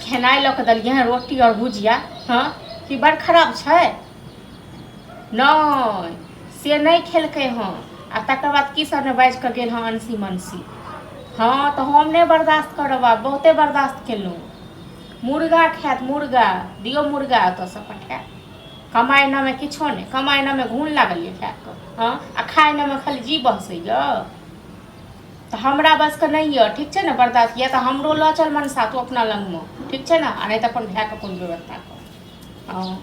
खेनाइ लऽ कऽ देलियै हँ, रोटी आओर भुजिया। हँ, की बड़ खराब छै? नहि, से नहि खेलकै हँ। आ तकर बाद की सब ने बाजि कऽ गेल हँ अनसी मनसी। हँ, तऽ हम नहि बर्दाश्त करब आब, बहुते बर्दाश्त केलहुँ। मुर्गा खायत मुर्गा, दियौ मुर्गा ओतऽसँ पठायब। कमाइ नामे किछो नहि, कमाइ नामे घून लागल यऽ खाए कऽ। हँ, आ खाइ नामे खाली जी बहसैए। तऽ हमरा बसके नहि यऽ, ठीक छै ने, बर्दाश्त। या तऽ हमरो लऽ चल मनसा तू अपना लगमे, ठीक छै ने, आ नहि तऽ अपन भायके कोनो व्यवस्था कर। हँ,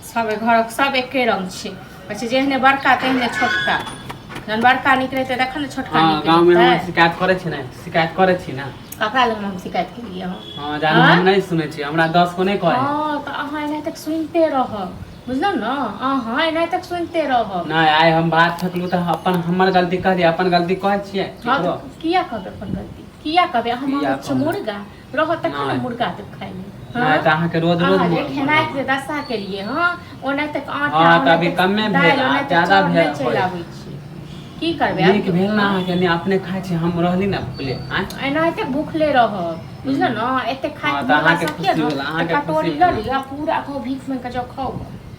सब घरक सब एके रंग छै। कहै छै जेहने बड़का तेहने छोटका। जहन बड़का नीक रहितै तखन ने छोटका हँ, नीक गाँव में हम रहितै। शिकायत करै छी ने, शिकायत करै छी ने। ककरा लग हम शिकायत केलियै हँ? हँ, जानू, हम आँय? नहि सुनै छी, हमरा 10 को नहि कहै। हँ, तऽ अहाँ एना तक सुनिते रहब, बुझलहुँ ने? अहाँ एना तक सुनिते रहब। नहि, आइ हम भात फेकलहुँ तऽ अपन हमर गलती कहलियै, अपन गलती कहै छियै हँ, केकरो? तऽ किया कहबै अपन गलती? किया कहबै? अहाँ किया मांगै छियै कहबै? मुर्गा, रहत तखन ने नहि। मुर्गा देब खाइ लेल। नहि हँ, तऽ अहाँके रोज रोज अहाँ जे मुर्गा खेनाइके जे दशा केलियै हँ, ओनाहिते आटा, हँ, तऽ अभी ओनाहिते कमे भेल दालि, आ ओनाहिते ज्यादा चाउर भेल नहि चलि होय। आबै छै। की करबै आब नीक यौ? भेल ने? हँ, अहाँके नहि अपने खाइ छी, हम रहली ने भुखले आँय। एनाहिते भूखले रहब, बुझलहुँ हूँ। ने? एते हँ, खायके तऽ मुर्गा अहाँके सब यऽ खुशी ने, भेल, तऽ अहाँके खुशी कटोरी भेल लऽ ने? लिअ, पूरा गाँव भीख मांगि कऽ जाउ खाउ,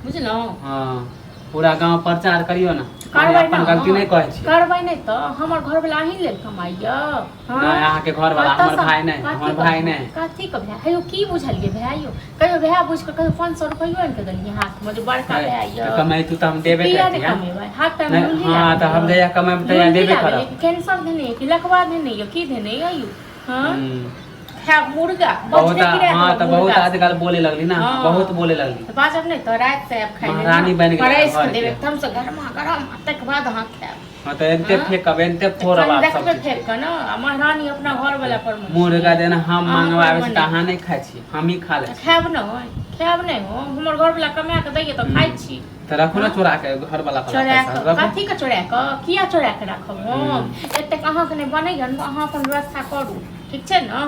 बुझलहुँ? हँ, पूरा गाँव प्रचार करियौ ने। माने करबै अपन ने, गलती नहि कहै छियै। करबै नहि तऽ हमर घरवला अहीं लेल कमाइया? नहि, हँ, अहाँके घरवला हमर कतऽसँ भाय नहि, हमर कथीके भाय भाय? नहि। कथीके भाय? हे यौ, की बुझलियै भाय यौ? कहियो भाय बुझि कऽ कहियो 500 रुपैयो आनि कऽ देलियै हाथमे जे बड़का है भाय तऽ यऽ? कमैतू तऽ हम से देबे किया करती नहि आँय। कमेबै? हाथ पैरमे नहि, लुल्ही हँ, लागल तऽ हम यऽ? जहिया कमेबै तहिया लुल्ही देबे लागल यऽ करब। कि कैंसर धेने यऽ कि लकवा धेने यऽ, की धेने यऽ यौ? हँ, हूँ। खायब मुर्गा, बहुत बजबे गिरा हँ, देब तऽ बहुत मुर्गा। आजकल बोले लगली ने, बहुत हँ, बोले लगली। तऽ बाजब नहि तऽ? राति से आयब खाय लेल ने, महारानी बनि गेलै परसि कऽ देब घरके। एकदमसँ गरमा गरम, आ तकर बाद अहाँ खायब। हँ, तऽ एनते हँ, फेकब, एनते तऽ फोड़ब कनि आब सब देखबै चीज फेक के। कऽ ने। आ महारानी अपना घरवला पर मे मुर्गा छियै, जेना हम अहाँ मंगवाबै पर मे छी तऽ नहि। अहाँ नहि खाइ छी, हमही खा लै तऽ छी। खायब नहि, खायब नहि हम? हमर घरवला कमा कऽ दैए तऽ खाइ हूँ। छी। तऽ राखू ने हँ, चोरा के घरवला वाला चोरा पैसा कऽ राखू। कथीके चोरा कऽ? किया चोरा कऽ राखब हम? हूँ। एतेक अहाँके नहि बनैए ने, तऽ अहाँ अपन व्यवस्था करू, ठीक छै ने?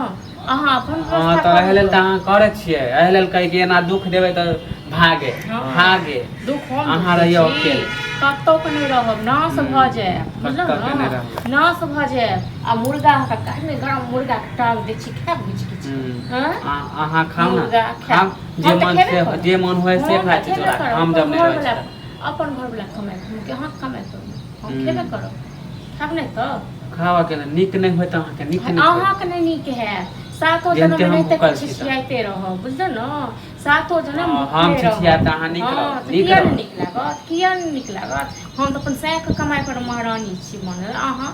अहाँ अपन हँ, व्यवस्था तऽ एहि करू लेल तऽ गऽ। अहाँ करै छियै, एहि लेल कहै कि एना दुख देबै तऽ भागे। हँ, भागे। दुख हम दुख अहाँ दै रहियौ छी? अकेले। कतहुके नहि रहब, नाश भऽ हूँ, जायब, बुझलहुँ कतऽ के नहि ने? रहबै। नाश भऽ जायब। आ मुर्गा अहाँके गरमे गरम मुर्गाके टांग दै छी, खायब घीच घीच कऽ? हूँ। हँ, अहाँ खाउ ने, मुर्गा खाउ। खायब? जे हम तऽ मन खेबे से करब, जे मन होय से हम खाइ तऽ छी खेबे चोरा के, करब। हम अपन जब नहि रहै छी घरवला तऽ। अपन घरवला कमाइ कि अहाँके कमाइ करू? हम खेबे हूँ। करब, खायब नहि तऽ? खाउ अकेले, नीक नहि होय तऽ अहाँके नीक नहि होय। अहाँके नहि नीक हैत। सातो जेहनते जनम हम एनाहिते भूखल छी तऽ। छिछियाइते रहब, बुझलहुँ ने? सातो जनम हँ, हम भुखले छिछियाएब रहब। तऽ अहाँ नीक हँ, रहब, तऽ नीक किया नहि रहब। नीक लागत? किया नहि नीक लागत? हम तऽ अपन साँयके कमाइ पर महारानी छी बनल। अहाँ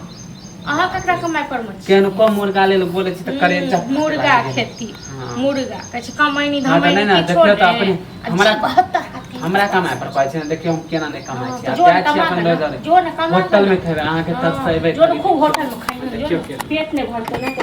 अहाँ बाप ककरा रे, कमाइ पर मे केनको छियै? मुर्गा लेल बोलै छी तऽ करेजा हूँ, फाटे मुर्गा लागै गेलै। खेती। हँ, मुर्गा कहै छै, कमैनी हँ, तऽ धमैनी नहि ने किछो देखियौ तऽ ने अपने आ हमरा जी 72 हाथ के हमरा बस। कमाइ पर कहै छै ने, देखियौ हम केना नहि कमाइ हँ, छी। तऽ आब जो ने जाइ छी कमा अपन कऽ ने, रोज जो ने कमा कऽ होटल ने। मे खेबै अहाँके तरसँ हँ, एबै जो ने खाली खूब देखियौ। होटलमे खाइहे, जो देखियौ ने केना पेट नहि भरतै ने।